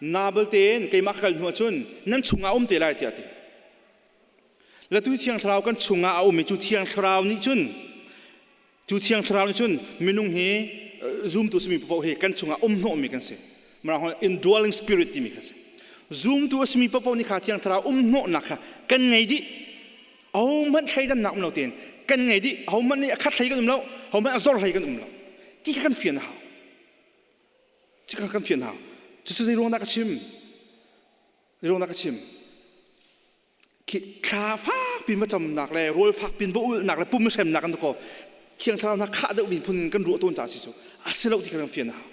na belte in keimah ka kal hnu ahcun nan chungah a um te lai tiah a ti. Le tu Thiang Thlarau kan chungah a um i cu Thiang Thlarau nih cun cu Thiang Thlarau nih cun minung hi zumtu simi paoh hi kan chungah um hnawhmi kan si. Mirang indwelling spirit timi kha si. Zumtu a simi paoh nih kha Thiang Thlarau um hnawhnak kha kan ngei dih. Ahohmanh thleidannak um lo tein kan ngei dih. Ahohmanh nih a khat hlei kan um lo, ahohmanh a zor hlei kan um lo. Ti kha kan fian a hau. Cu kha kan fian hau. Cucu zei ruang dah ka chim? Zei ruang dah ka chim? Khi thla fak pin va camnak le rawl fak pin va ulhnak le pum hremnak kan ko Thiang Thlarau hna khah deuh mi phun kan ruah tawn ca si cu a si lo ti kha kan fian a hau.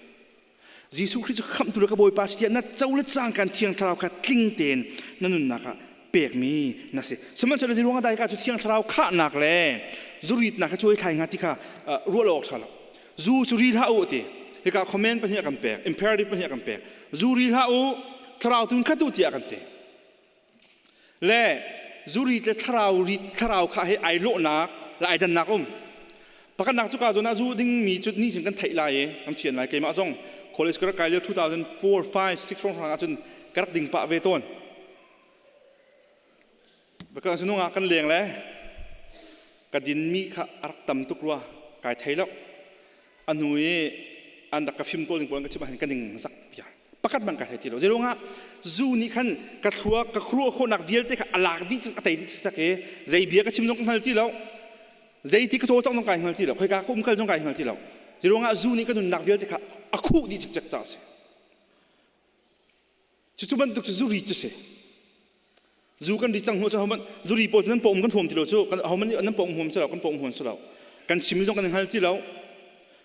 Jesuh Khrih cu khamhtu le ka Bawipa si tiah na co le cangkan Thiang Thlarau kha tling tein na nunnak ah pekmi na si. Sihmanhsehlaw zei ruangah dah hika cu Thiang Thlarau khahnak le zuritnak kha cuai thlai hnga ti kha ruah lo awk ṭha lo. Zu cu ri hlah u ti. Hika comment pahnih a kan pek, imperative pahnih a kan pek. Zu ri hlah u, thlarau tun khat u tiah a kan ti. Le zurit le thlarau rit thlarau kha he ai lawhnak le ai dannak um. Pakhatnak cu ka zawn ah zu dingmi cu ni cun kan theih lai i kan fian lai keimah zong college ka rak kai lio 2004 5 6 hrawng ahcun ka rak ding pah ve tawn. Baka cu nungak kan leng le ka dinmi kha a rak tam tuk rua kai thei lo. A hnu i an rak ka fim tawl ding pawl an ka chimh ahhin ka ning zak viar. Pakhat hmanh kai thei ti lo. Zeiruangah zu nih khan ka thluak ka khuaruah khawhnak vialte kha a lak dih a tei dih sak i zei bia ka chim zong ka hngal ti lo. Zei ti ka cawlcangh zong kai hngal ti lo. Khoika ka umkal zong kai hngal ti lo. Zeiruangah zu nih ka nunnak vialte kha a khuh dih cikcek ta a si. Cucu bantuk cu zuri cu si. Zu kan ri cang hnu cu hohmanh zuri pawl cu nan pawm kan huam ti lo cu kan hohmanh nih nan pawm huam si lo kan pawm huam si lo. Kan chimmi zong kan hngal ti lo.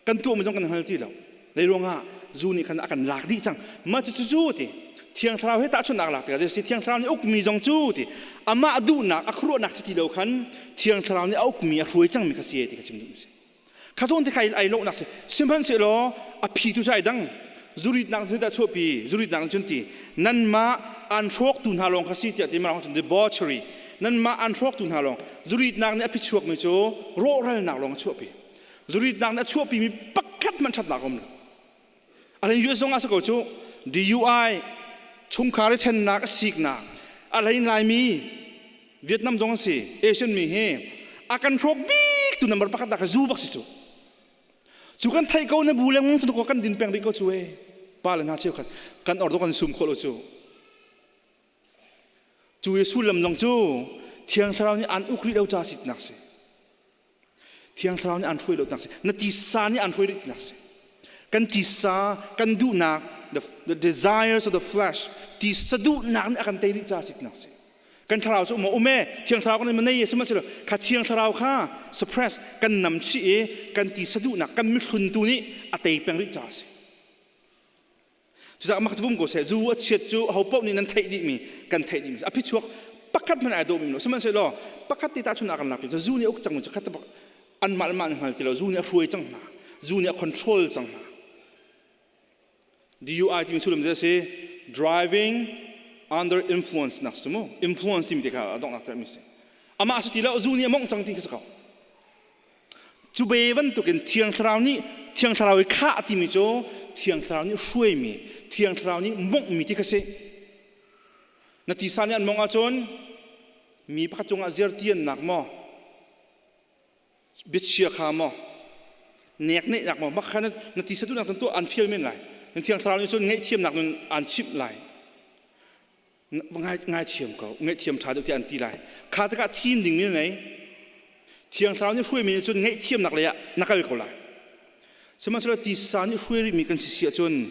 Kan tuahmi zong kan hngal ti lo. Zei ruangah zu nih khan a kan lak dih cang. Mah cu cu ti Thiang Thlarau he tahchunhnak lak tikah si Thiang Thlarau nih ukmi zong cu ti amah duhnak a khuaruahnak si ti lo khan Thiang Thlarau nih a ukmi a hruai cangmi kha si ti ka chim duhmi si. Kha zawn te kha ai lawhnak si. Sihmanhsehlaw a phi tu cu ai dang. Zuritnak cu dah chuahpi, zuritnak cun ti nanmah an hrawktu hna lawng kha si tiah ti marang cun debauchery nanmah an hrawktu hna lawng zuritnak nih a phichuakmi cu rawhralnak lawng a chuahpi. Zuritnak nih a chuahpimi pakhat hmanh ṭhatnak a um lo. A hlei US zong ah si ko cu DUI chungkhar i ṭhennak a siknak a hlei laimi Vietnam zong an si Asian mi hi a kan hrawk bik tu number pakhat dah kha zu bak si cu cu kan theih ko na bu lengmang cu kan din peng rih ko cu e pa le hna cheu khat kan ordo kan sum khawh lo cu cu i sullam zong cu Thiang Thlarau nih an uk rih lo ca si tinak si Thiang Thlarau nih an hruai lo tinak si na tisa nih an hruai rih tinak si kan tisa kan duhnak the desires of the flesh tisa duhnak nih a kan tei rih ca si tinak si kan thlarau cu um um e thiang thlarau kan nei sihmanhsehlaw kha thiang thlarau kha suppress kan nam chih i kan tisa duhnak kan mihlun tu nih a tei peng rih ca a si. Cucaah mak vum ko seh zu a chiat cu aho paoh nih nan theih dihmi kan theih dihmi a phichuak pakhat hmanh ai dawhmi lo sihmanhsehlaw pakhat te tahchun ah kan lak zu nih a uk cangmi cu khat anmah le mah nih hngal ti lo zu nih a hruai cang hna zu nih a control cang hna DUI timi sullam cu a si driving under influence nak si mu influence timi te kha a donghnak termi si amah si ti lo zu nih a mongh cang ti kha si ko Cu ve bantukin Thiang Thlarau nih Thiang Thlarau i khah timi cu Thiang Thlarau nih hruaimi, Thiang Thlarau nih monghmi ti kha si. Na tisa nih an mongh ahcun mi pakhat cungah zertiannak maw, biachia kha maw, neknehnak maw, mah kha na tisa duhnak cun tuah an fial men lai. Na Thiang Thlarau nih cun ngaihthiamnak nun aan chimh lai. Ngaithiam ko ngaihthiam ṭha deuh tiah an ti lai kha tikah thim dingmi na nei Thiang Thlarau nih hruaimi nih cun ngaihthiamnak lei ah na kal ko lai sihmanhsehlaw tisa nih hruai rihmi kan si si ahcun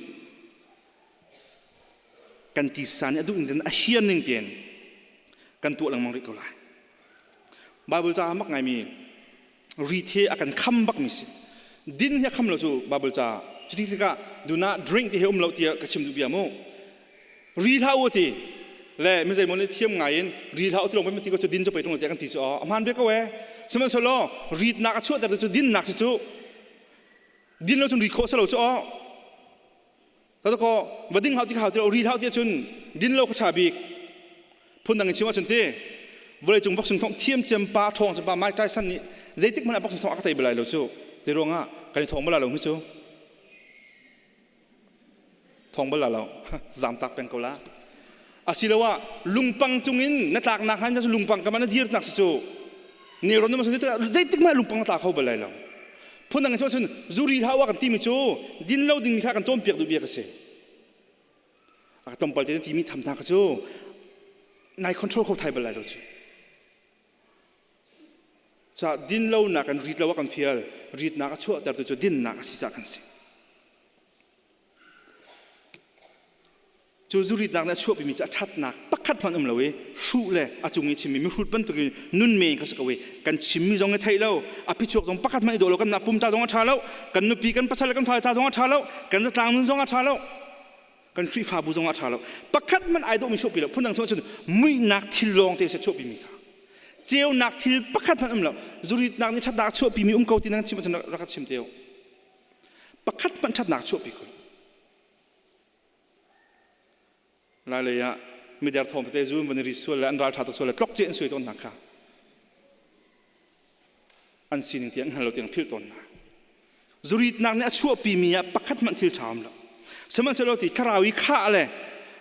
kan tisa nih a duh ning a hian ning tein kan tuah lengmang rih ko lai Bible ca mak ngaimi rit hi a kan kham bakmi si din hi a kham lo cu Bible ca cuti tikah do not drink ti hi um lo tiah ka chim duh bia mu ri hlah u ti le mi zeimaw nih thiam ngai in ri hlah u ti lawng ti ko cu din cu pei tung tiah kan ti cu a hmaan ve ko e sihmanhsehlaw ritnak a chuahter cu dinnak si cu din lo cun ri khawh si lo cu aw Ko va ding hau ti hau ti ri hau ti cun din lo kha ṭha bik. Phundang in chim ahcun ti vawleicung boxing thong thiam cem pa ṭhawng cem pa Mike Tyson nih zeitik hmanh ah boxing thong a ka tei bal lai lo cu. Ti ruangah kan i thong bal lo hi cu. Thong bal lo. Zam tak peng ko la. Asiloah lungpang cungin na tlaknak han lungpang kam ah na dirnak si cu. Neuron na zeitik hmanh lungpang na tla kho bal lai lo. Phundang in cun zuri hlah kan timi cu din lo dingmi kha kan cawnpiak duh bia ka si. A tompal te timi tham hna kha cu nai control kho thai bal lai lo cu. Ca din lo nak kan rit lo kan fial ritnak a chuahter tu cu dinnak a si ca kan si. Cu zuritnak nih a chuahpimi cu a ṭhatnak pakhat hmanh um lo i hruh le a cung i chimmi mihrut bantukin nun men kha si ko i kan chimmi zong i theih lo a phichuak zong pakhat hmanh i dawh lo kan pum ta zong a ṭha lo kan nupi kan pasal le kan fale ca zong a ṭha lo kan zatlang nun zong a ṭha lo kan Khrihfabu zong a ṭha lo pakhat hmanh ai dawhmi chuahpi lo phundang cun muihnak thil lawng te se chuahpimi kha ceunak thil pakhat hmanh um lo zuritnak nih ṭhatnak a chuahpimi um ko ti nan chim ahcun rak ka chim te u pakhat hmanh ṭhatnak chuahpi ko Lai lei ah mider thawng tete zu van ri sual le an ral ṭha tuk sual le tlok ce an suai tawn hna kha an sining tiang hngal lo tiang philh tawn hna. Zuritnak nih a chuahpi mi ah pakhat hmanh thil ṭha um lo. Sihmanhsehlaw ti thlarau i khah le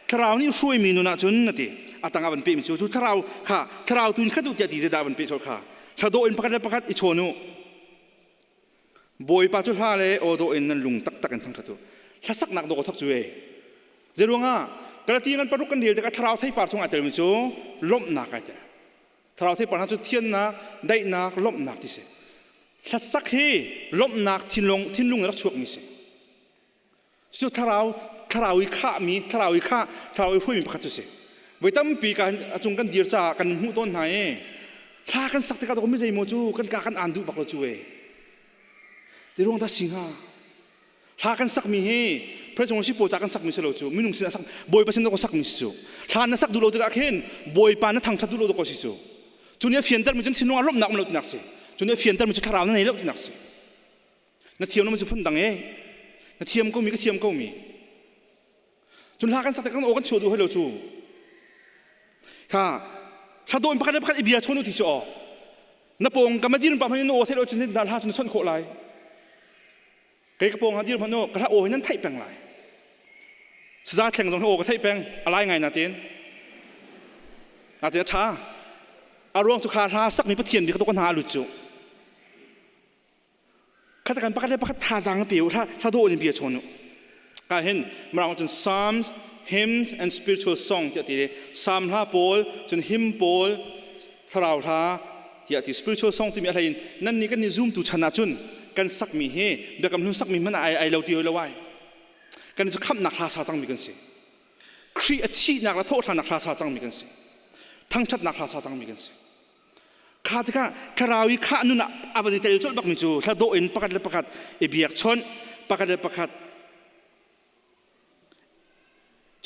thlarau nih hruaimi nun ah cun na ti a tang ah van pehmi cu cu thlarau kha thlarau tu in khat u tiah ti te dah van peh colh kha thladawh in pakhat le pakhat i chawn u Bawipa cu hla le aw dawh in nan lung taktak in thangṭhat u. Hlasaknak dawh thawk cu e. Zeiruangah Galati ngan paruk kan rel tikah thlarau theipar chung ai telmi cu lawmhnak ai tel. Thlarau theipar hna cu thiannak, daihnak, lawmhnak ti si. Hlasak hi lawmhnak thinlung thinlung in rak chuakmi si. Cu thlarau thlarau i khahmi, thlarau i khah, thlarau i hruaimi pakhat cu si. Voi tampi ka a cung kan dir caah kan hmuh tawn hna i thla kan sak tikah mi zeimaw cu kan ka kan aan duh bak lo cu e. Zeiruang dah si hnga? Hla kan sakmi hi President worship pawl ca kan sakmi si lo cu minung sin a sak Bawipa sin ka sakmi si cu. Hla na sak duh lo tikah khin Bawipa na thangthat duh lo ko si cu. Cu nih a fiantermi cun thinlung ah lawmhnak um lo tinak si. Cu nih a fiantermi cu thlarau na nei lo tinak si. Na thiam lo cu phundang e. Na thiam ko mi ka thiam ko mi. Cun hla kan sak tik kan aw kan chuah duh hoi lo cu. Kha hla dawh in pakhat le pakhat i bia chawn u ti cu aw. Na pawng ka ma dir pa hmanh in aw theih lo cun hla cu na chawnh khawh lai. Kei ka pawng ha dir hmanh u ka hla aw hi nan theih peng lai. Saza thleng zong hi aw ka theih peng a lai ngai natin. Natin a ṭha. A ruang cu kha hla sakmi Pathian bia ka tuk hna a lut cu. Khat kan pakhat le pakhat thazaang pe u hla dawh in bia chawn u ka hin mirang cun psalms hymns and spiritual song tiah ti psalm hla pawl cun hymn pawl thlarau hla tiah ti spiritual song timi a hlei in nan nih kan nih zoom tu chan ah cun kan sakmi hi biakam hlun sakmi hmanh ai ai lo ti hoi lo ai kan cu khamhnak hla sa cangmi kan si Khrih a thihnak le thawhṭhannak hla sa cangmi kan si thangṭhatnak hla sa cangmi kan si Kha tikah thlarau i khah nun ah a van i tel colh bakmi cu hla dawh in pakhat le pakhat i biakchawnh, pakhat le pakhat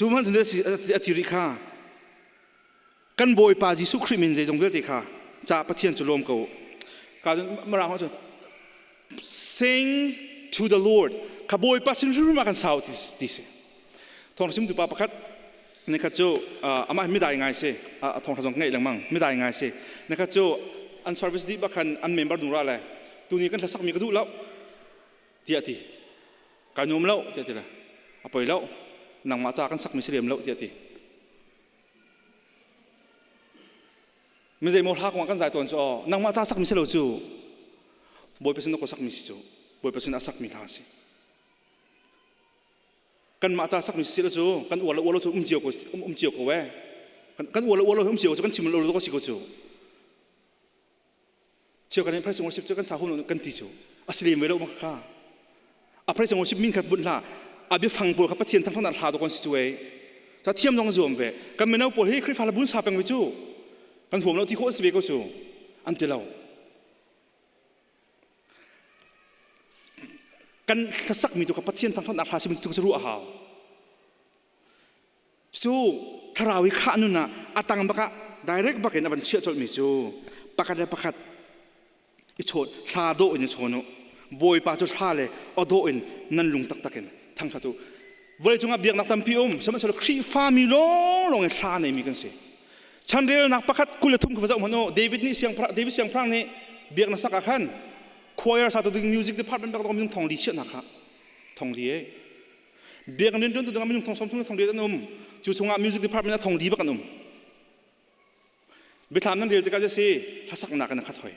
Cu hmanh a ti rih kha. Kan Bawipa Jesuh Khrih min zeizong vialte kha ca Pathian cu lawm ko. Ka Mirang cun sing to the Lord. Kha Bawipa sin hrimhrim ah kan sau ti si. Thawng chimtu pa pakhat nikhat cu amah midai ngai si a thawngtha zong ngeih lengmang midai ngai si nikhat cu an service dih bak khan an member nu ra le tuni kan hlasak mi ka duh lo tiah ti ka nuam lo tiah ti le a poi lo nangmah ca kan sak mi si lem lo tiah ti mi zeimaw hla kong ah kan zai tawn cu aw nangmah ca sak mi si lo cu Bawipa sin ka sak mi si cu Bawipa sin a sak mi hla si kanmah ca sakmi si lo cu kan uar lo uar lo cu um cio ko um cio ko eh kan uar lo uar lo um cio ko cu kan chim lo lo ko si ko cu cio kan praise worship cu kan sa hun kan ti cu asli me lo ma kha a praise worship min khat bun hla a biafang pawl kha pathian thang thang hla do kon si cu ei ta thiam zong zuam ve kan mino pawl hi khrifa la bun sa peng ve cu kan huam lo ti khawh si ve ko cu an ti lo Kan hlasakmi tu kha Pathian thangthatnak hla simi tu cu ruah a hau. Cu thlarau i khah nun ah a tang bak ah direct bak in a van chiah colhmi cu pakhat le pakhat i chawn hla dawh in i chawn u. Bawipa cu hla le aw dawh in nan lung taktak in thangthat u. Vawleicung ah biaknak tampi um sihmanhsehlaw Khrihfami lawnglawng in hla neimi kan si. Chanrelnak pakhat 23 kha va zoh hmanh u. David nih siangpahrang David siangpahrang nih biaknak sak ah khan choir satu ding music department bak minung thong li chiahnak kha thong li e biakinn rian ṭuantu dingah minung thong 30 thong li an um cu chungah music department ah thong li bak an um biathlam nan rel tikah si hlasaknak in a khat hoi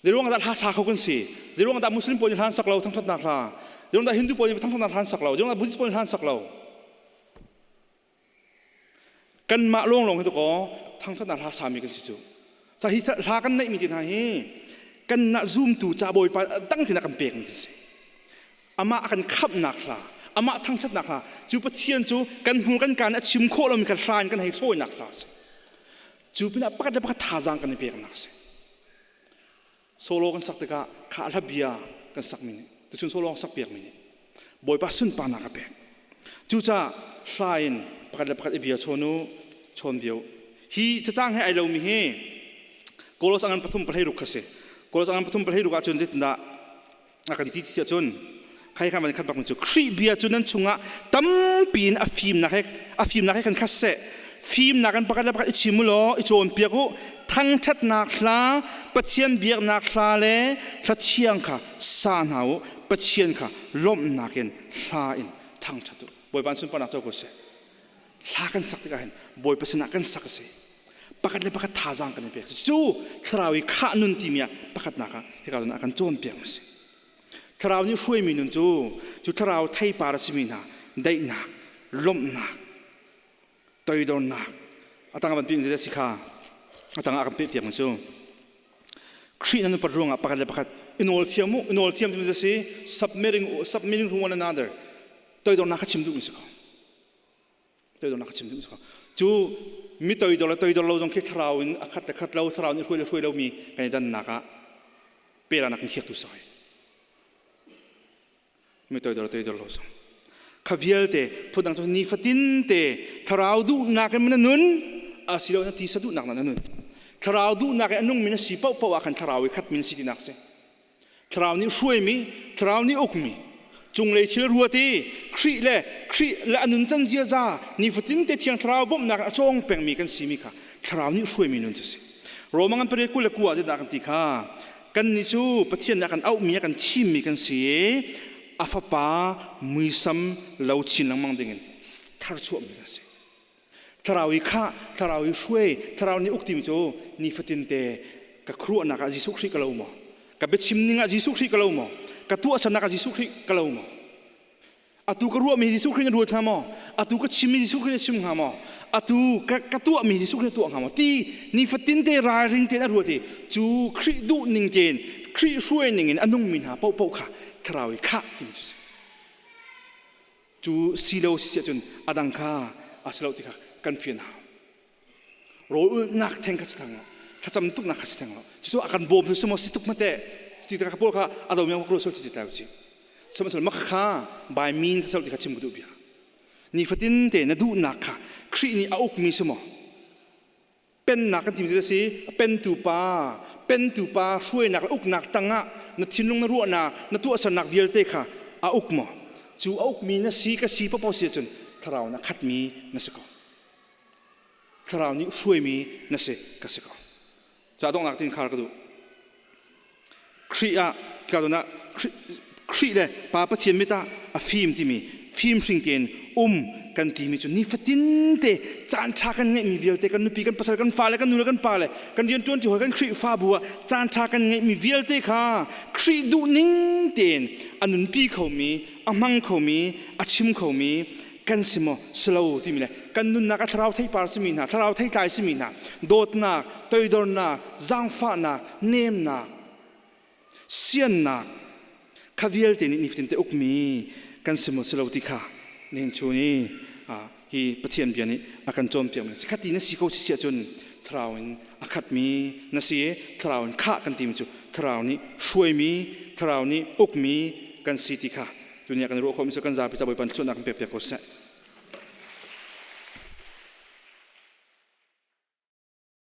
Zeiruang dah hla sa kho kan si? Zeiruang dah Muslim pawl nih hla an sak lo thangṭhatnak hla? Zeiruang dah Hindu pawl nih thangṭhatnak hla an sak lo? Zeiruang dah Buddhist pawl nih hla an sak lo? Kanmah lawnglawng hi tukaw thangṭhatnak hla sami kan si cu. Sa hi hla kan neihmi te hna hi kanmah zumtu ca Bawipa dang tina kan pekmi kan si. Amah a kan khamhnak hla, amah thangṭhatnak hla, cu Pathian cu kan hmur kan kaan a chim khawh lomi kan hla in kan hei hlawinak hla a si. Cu pinah pakhat le pakhat thazaang kan i peknak a si. Solo kan sak tikah kha hla bia kan sakmi nih tuchun solo sak piakmi nih Bawipa sunparnak a pek. Cucaah hla in pakhat le pakhat i bia chawn u, chawn bia u. Hi cacang he ai lomi hi Kolos angan pathum pahlei ruk kha si. Kolos angan pathum pahlei ruk ahcun zeitindah a kan ti ti ahcun khai khan van khat bak cu Khrih bia cu nan chungah tampi in a fimnak he a fimnak he kan khat seh fimnak in pakhat le pakhat i chim u law i cawnpiak u thangṭhatnak hla Pathian biaknak hla le hla thiang kha sa hna u Pathian kha lawmhnak in hla in thangṭhat u Bawipa an sunparnak co ko seh hla kan sak tikah hin Bawipa sinah kan sak a si pakhat le pakhat thazaang kan i pek cu thlarau i khah nun timi ah pakhatnak ah hika zawn ah kan cawnpiak a si thlarau nih hruaimi nun cu cu thlarau theipar a simi hna daihnak lawmhnak toidornak a tang van piin si kha a tang ah kan peh piak cu Khrih nan upat ruangah pakhat le pakhat i nawl thiam u i nawl thiam timi si submitting submitting to one another toidornak kha chim duhmi si ko toidornak kha chim duhmi si ko cu mi toidor le toidor lo zong khi thlarau in a khat le khat lo thlarau nih hruai le hruai lomi kan i dannak ah pelanak in khiaktu si mi toidor toidor lo zong kha vialte phundang cu nifatin te thlarau duhnak in na nun asilo na tisa duhnak na nun thlarau duhnak in a nungmi na si paohpaoh ah khan thlarau i khatmi na si tinak si Thlarau nih hruaimi, Thlarau nih ukmi, cunglei thil ruat i Khrih le Khrih le a nuncan ziaza nifatin te Thiang Thlarau bawmhnak a cawng pengmi kan simi kha Thlarau nih hruaimi nun cu si. Roma ngan pariat 29 ah zeidah kan ti kha kannih cu Pathian nih a kan auhmi a kan thimmi kan si i a fapa muisam lo chin lengmang dingin tharchuahmi kan si. Thlarau i khah, thlarau i hruai, thlarau nih uk timi cu nifatin te ka khuaruahnak ah Jesuh Khrih ka lo maw? Ka biachim ning ah Jesuh Khrih ka lo maw? Ka tuahsernak ah Jesuh Khrih ka lo maw? Atu ka ruahmi Jesuh Khrih na ruat hnga maw? Atu ka chimmi Jesuh Khrih na chim hnga maw? Atu ka, ka tuahmi Jesuh Khrih na tuah hnga maw? Ti nifatin te ralring tein a ruat i cu Khrih duh ning tein Khrih hruai ning in a nungmi hna paohpaoh kha thlarau i khah timi cu si. Cu si lo si ahcun a dang kha a si lo ti kha kan fian hau. Rawl ulhnak theng kha si theng lo. Thlacam tuknak kha si theng lo. Cucu a kan bawm cu si tuk mate. Ti ka pawl kha a do mi ko sol ti ti ci. Sihmanhsehlaw mah kha by means sal ti kha chim ka duh bia. Nifatin te na duhnak kha Khrih nih a ukmi si maw? Pennak kan timi cu a si, pentu pa, pentu pa hruainak le uknak tangah na thinlung na ruahnak, na tuahsernak vialte kha a uk maw? Cu a ukmi na si ka si paoh si ahcun thlarau in a khatmi na si ko. Thlarau nih hruaimi na si ka si ko. Ca donghnak tin khar ka duh. Khrih ah ka don ah Khrih le Pa Pathian mit ah a fim timi fim hring tein um kan timi cu nifatin te caan ṭha kan ngeihmi vialte kan nupi kan pasal kan fale kan nu le kan pa le kan rianṭuan ṭi hawi kan Khrihfabu ah caan ṭha kan ngeihmi vialte kha Khrih duhning tein a nunpi khomi a hmang khomi a chim khomi kan si maw si lo timi le kan nunnak a thlarau theipar simi hna thlarau theitlai simi hna dawtnak toidornak zaangfahnak nemnak siannak kha vialte nih nifatin te ukmi kan si maw si lo ti kha nihin chun i hi Pathian bia nih a kan cawnpiak mi si khati na si ko si si ahcun thlarau in a khatmi na si i thlarau in khah kan timi cu thlarau nih hruaimi thlarau nih ukmi kan si ti kha tuni ah kan ruah khawhmi cu kan zapi ca Bawipa nih thluachuahnak kan pek piak ko seh.